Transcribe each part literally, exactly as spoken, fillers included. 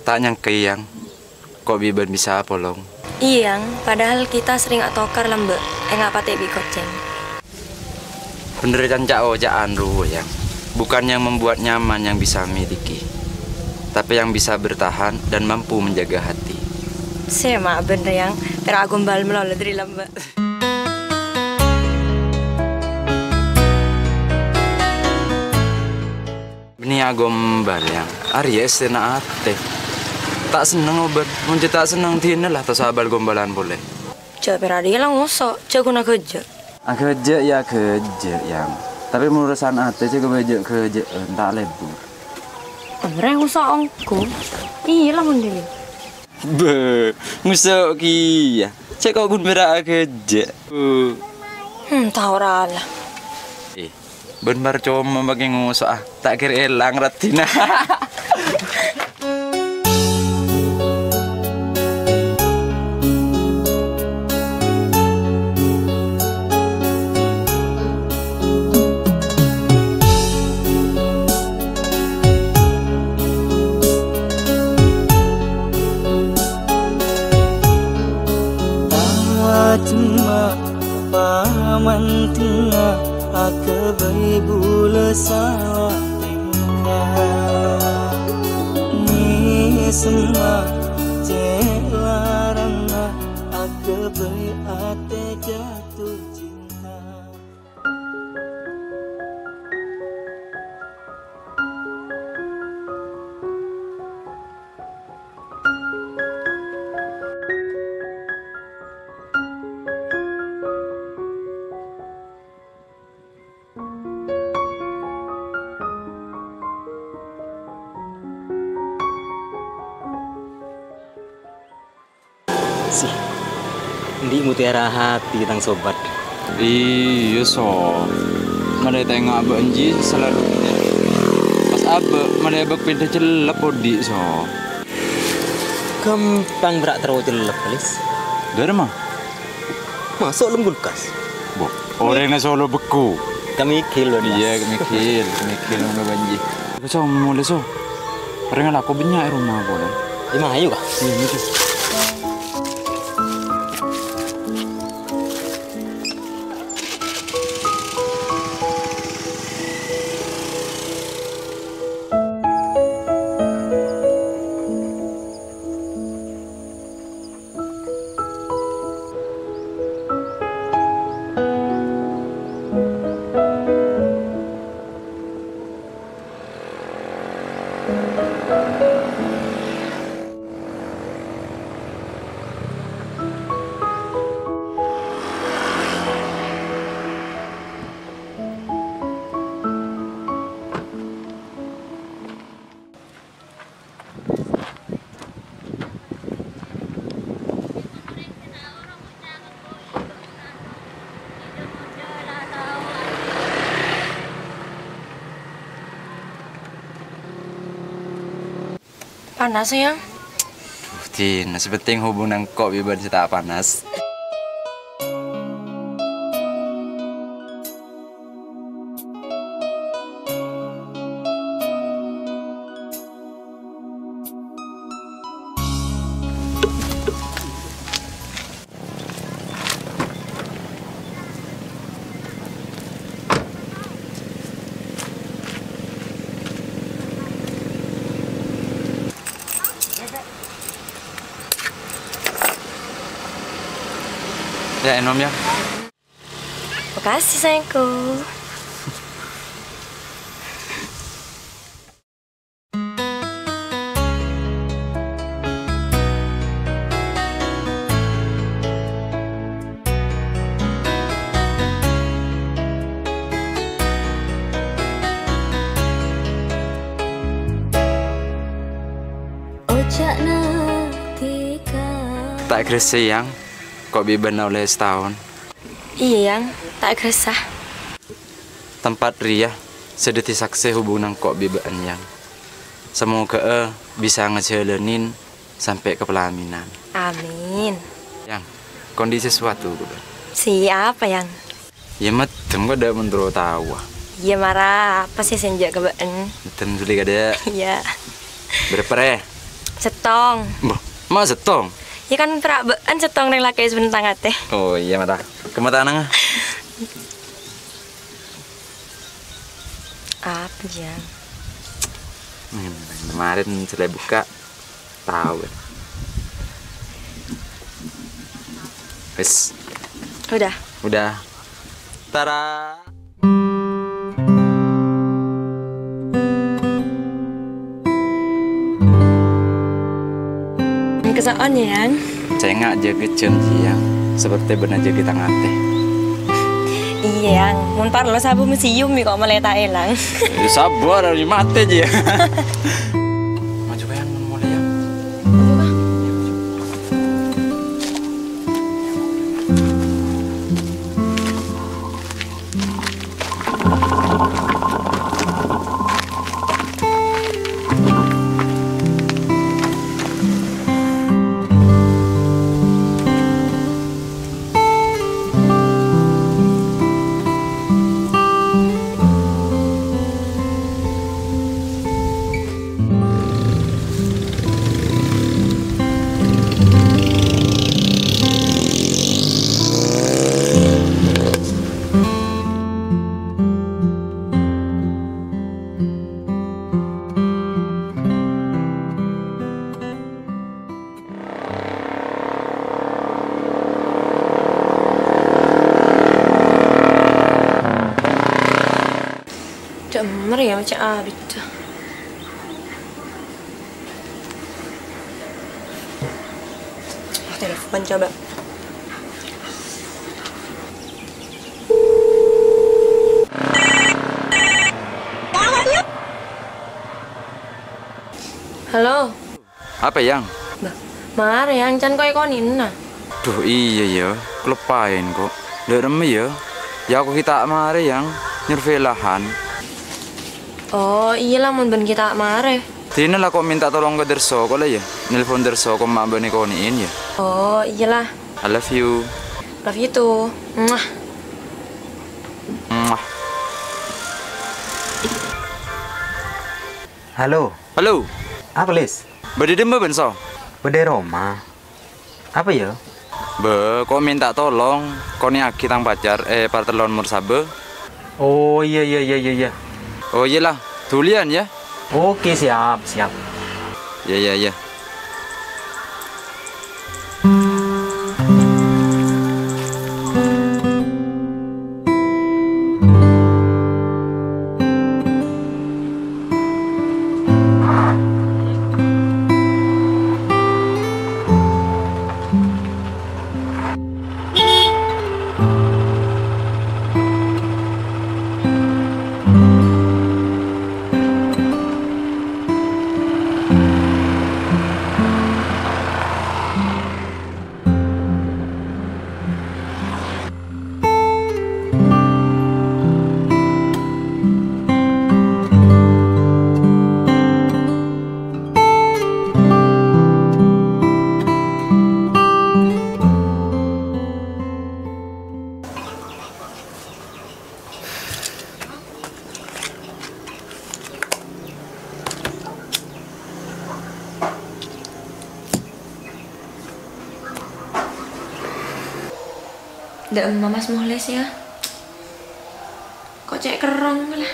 Ta' nyangka, Yang, ko' bi' bâ'na bisa apolong. Iyâ, Yang, padahal kita sering atokar lambâ', enga' patè bi' kocèng. Bhender canca' oca'an rowa, Yang. Bukan yang membuat nyaman yang bisa miliki, tapi yang bisa bertahan dan mampu menjaga hati. Sè ma' bhender, Yang, pèra' agombal malolo dhâri lambâ'. Bânnè agombal, Yang. Arèya èstèna atè. Ta' senneng obân. Mon jhâ' ta' senneng, dinah la ta' sabâl gombalan polè. Jhâ' pèra' dhiyâ la ngoso', jhâ' ghun aghâjâ'. Aghâjâ' ya aghâjâ', Yang. Tapè mon urusan atè jhâ' kabâjâ' ghâjâ'ân, ta' lebur. Amrè ngoso' ongghu. Iyâ la mon dhiyâ. Bâh, ngoso' kèya. Jhâ' ko' ghun pèra' aghâjâ'. Hmm, tao ra la. Eh, Bân parcoma makè ngoso'a, ta' kèra èlang raddhinna. Pajemma pamantengnga aghâbây bulâ sawatèngka. Mèsemma cè' larangnga aghâbây atè jatuh cinta. Sih, endi' Mutiara Hati, tang sobat? Iyâ, So. Malè ta' enga' abâ' ènji salalu. Pas abâ', malè abâ' pènta cellep odi', So. Ghâmpang bârâ' terro cellep, Lis. Dârma? Maso' lem kulkas. Bo, orèngnga solo bekku. Kamikhil, Lis. Iyâ, kamikhil, kamikhil, monggo banji. Iyâ, So, molè, So. Orèngnga lako bânnya' è roma polè. Iyâ, mayu, Ka'. Iyâ, gitu. Panas, Yang? Dinah, sè pentèng hubungan engko' bi' bâ'na sè ta' panas. Ya, ènom, ya. Makasih, sayangku. Oca'na Tika. Ta' gressa, Yang, ko' bi' bâ'na ollè sataon. Iyâ, Yang, ta' gressa. Tempat rèya sè dhâddhi saksè hubungan engko' bi' bâ'na, Yang. Samoghâ'â bisa ngajhâlânin sampè' ka palaminan. Amin. Yang, kondi sesuatu, Bang. Siapa, Yang? Ya, meddem kok, dâ', mon terro taowa. Iyâ, mara, apa sih sè enjâ' ka bâ'en? Meddem suli kadâ'. Iyâ. Berapa, Re? Set- Tong. Mbah, ma' settong? Ya kan, pèra' bâ'ân settong rèng lakè' sè bâdâ tang atè. Oh iyâ, mata. Kemma tanang, ah. Apa, Jang? Hmm, kemarin saya buka, tahu kan. Wes. Udah. Udah. Tara. Kaso'on, yâ, Yang. Cènga' jâgâ janji, Yang. Seperti bâ'na jâgâ tang atè. Iyâ, Yang. Mon parlo sabâ museum, mi' kok malè ta' èlang. Yâ, sabbhâr, matè jâ, yâ. Maju, Yang, mon molè, Yang. Maju, Bang. Cemmer ya, macam abit tuh. Ah, telepon coba. Halo. Apa, Yang? Bâh, marè, Yang, can kok èkonè'na. Duh, iyâ, yâ. Kaloppaèn, kok. Dâ' remma, yâ? Yâ, aku ghi' ta' marè, Yang. Nyurvei lahan. Oh, iyâ la, mon bâ'na ghi' ta' marè. Dina la kok mènta tolong ka Darso, kok la, yâ? Nelpon Darso, kok ma' bâ'na èkonè'è, yâ? Oh, iyâ la. I love you. Love you too. Muah. Muah. Halo. Halo. Apa, Lis? Bâdâ è dimma, Bân, So? Bâdâ è roma. Apa, yâ? Bâh, kok mènta tolong, konè'aghi tang pacar, eh, partellon mor sabâ. Oh, iyâ, iyâ, iyâ, iyâ, iyâ. Oh, iyâ la. Dhuliyân, yâ. Oke, siap, siap. Iyâ, iyâ, iyâ. Dâ'emma Mas Muhlis, yâ. Kok cè' kerrong la?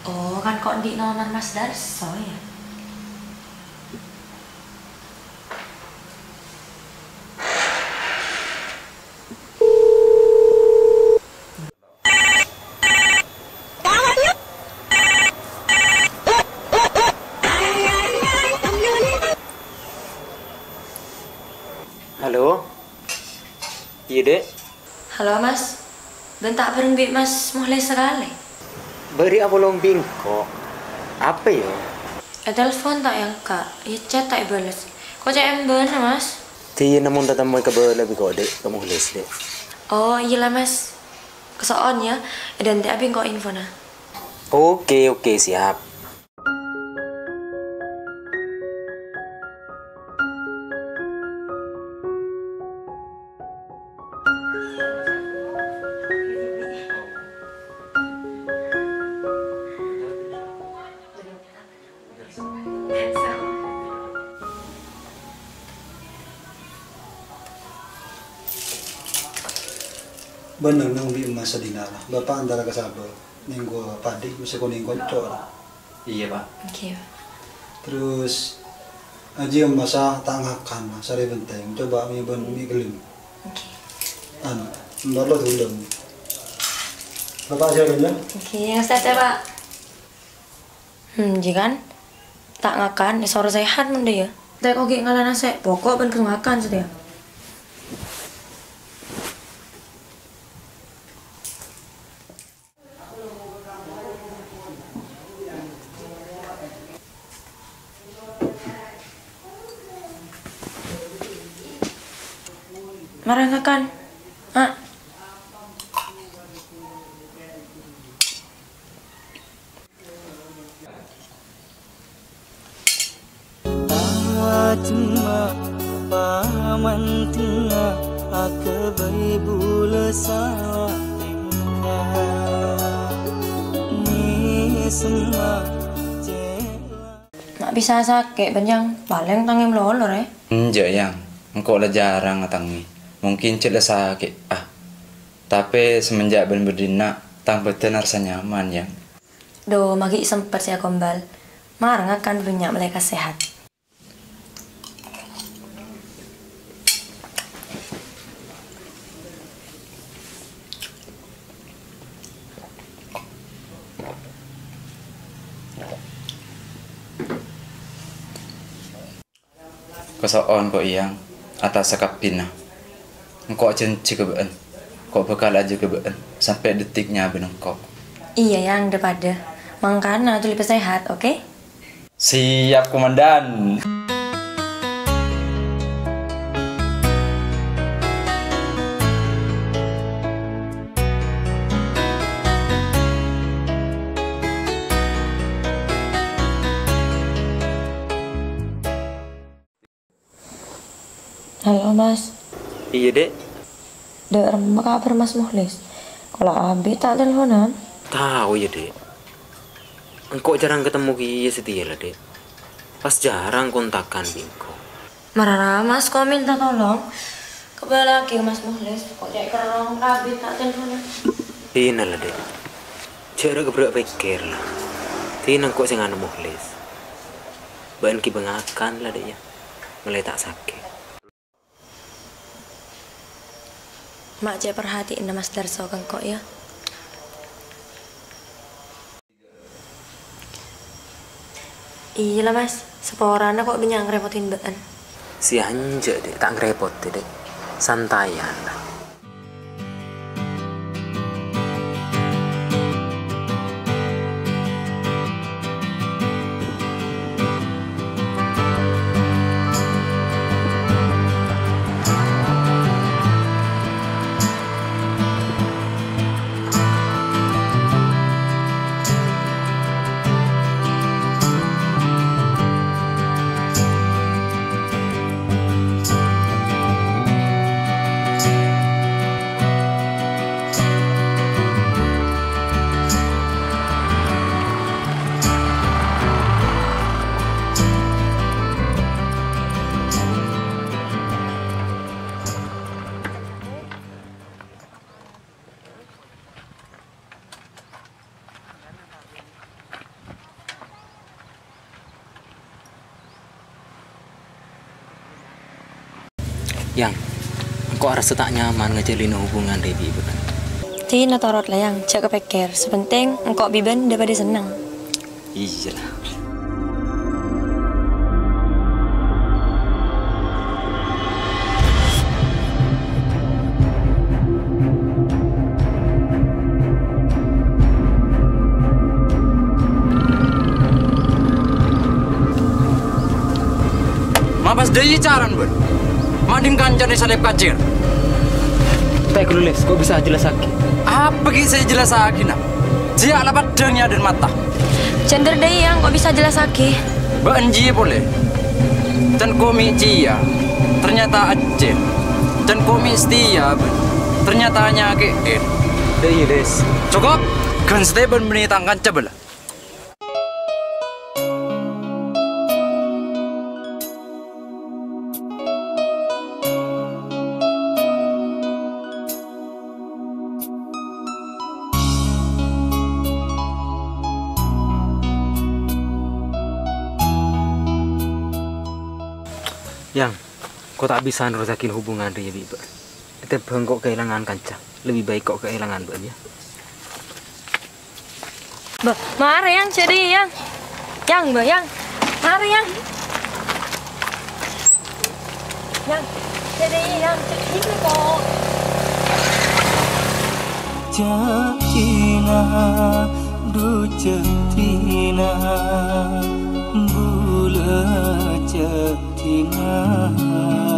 Oh, kan kok andi' nomer Mas Darso, yâ? Halo? Iyâ, Dek. Halo, Mas. Bân ta' bhâreng bi' Mas Muhlis sakalè? Bâri' apolong bi' engko'. Apa, yâ? Ètelpon ta' èangka', èchat ta' èbâles. Kok cè' embâna, Mas? Dhina mon tatemmo èkabâlâ bi' engko', Dek, ka Muhlis, Dek. Oh, iyâ la, Mas. Kaso'on, yâ. Èdhânte'a bi' engko' infona. Oke, oke, siap. Bân neng bi' emma' sadina la. Bapa' antara ka sabâ. Nèngghu paḍi, mastè konèng konco' la. Iyâ, Pak. Oke, Pak. Terros, ajiyâ emma' sa ta' ngakan la, sarè bhenteng. Coba mè' bân mè' ghellem. Oke. Anu, mbâr lo dhulem. Bapa' ajiyâ ghellem. Oke, ya, Ustaz, ya, Pak. Hmm, jhi kan? Ta' ngakan, èsoro sehat mon ḍâ' iyâ. Ta' kok ghi' ngala nasè', pokok bân kudu ngakan satèya. Mara ngakan. Ah. Cemma pamantengnga akabay bulâ sala tèngka. Nèsemma cella. Ma' bisa sakè', bân, Yang, palèng tangè malolo, rè. Enjâ', Yang. Engko' la jhârâng atangè. Mungkin cè' la sakè', ah. Tapè semenjak bân bâḍâ dinna', tang bhâdhân arassa nyaman, Yang. Ḍu, ma' ghi' sempet sè akombal. Mara ngakan bânnya' malaèkat sehat. Kaso'on, Ko' Eyang, atas sakabbhina. Engko' ajhânjhi ka bâ'ân, ko' bhâkal ajâgâ bâ'ân sampè' ḍettik nyabâna engko'. Iyâ, Yang, ḍâ-paḍâ. Mangkana, ḍuli pasehat, oke? Siap, Komandan. Halo, Mas. Iyâ, Dek. Ḍâ' remma kabhâr Mas Mukhlis? Kola abit ta' telponan. Tao, iyâ, Dek. Engko' jhârâng katemmo kèya satèya la, Dek. Pas jhârâng kontakan bi' engko'. Mara, Mas, ko' mènta tolong. Kabâlâaghi Mas Mukhlis, ko' cè' kerrong, abit ta' telponan. Dinah la, Dek. Jhâ' ra-, kabârâ' pèkkèr la. Dinah engko' sè nganu Mukhlis. Bâ'ân ghibâ ngakan la, Dek, yâ. Mèlè ta' sakè'. Ma' cè' parhatè'na Mas Darso ka engko', yâ. Iyâ la, Mas. Saporana ko' bânnya' ngrèpotin bâ'ân. Sè enjâ', Dek, ta' ngrèpotè, Dek. Santayan la. Yang, engko' arassa ta' nyaman ngajhâlina hubungan rè bi' bâ'ân. Dinah torot la, Yang, jhâ' kapèkkèr. Sè pentèng engko' bi' bâ'ân ḍâ-paḍâ senneng. Iyâ la. Ma' pas ḍâjâ carana bâ'ân? Ma' ḍimma kancana salèp kacèr? Ta' ghâllu, Les, ko' bisa ajhellassaghi? Apa ghi' sè èjhellassaghi, Na'? Jiyâ la paḍḍhâng è aḍâ'na mata. Jhândhâr ḍâjâ, Yang, ko' bisa ajhellassaghi? Bâ'ân jiyâ polè. Can ko' mè' jiyâ, ternyata ajjhâr. Can ko' mè' satèya, bâ'ân, ternyata nyakè'è. Ḍâjâ, Les. Cokop! Ghân satèya bâ'ân bânnè tang kanca bâlâ. Yang, ko' ta' bisa nerrossaghi hubungan rèya bi' bâ'. Ètèmbhâng ko' kaèlangan kanca, lebbi baik ko' kaèlangan bâ'na, ya. Bâh, marè, Yang, cè' dhiyâ, Yang. Yang, bâh, Yang. Marè, Yang. Yang, cè' dhiyâ, Yang. Cè' dhiyâ, kok. Ca'dina, du ca'dina, bulâ ca'dina.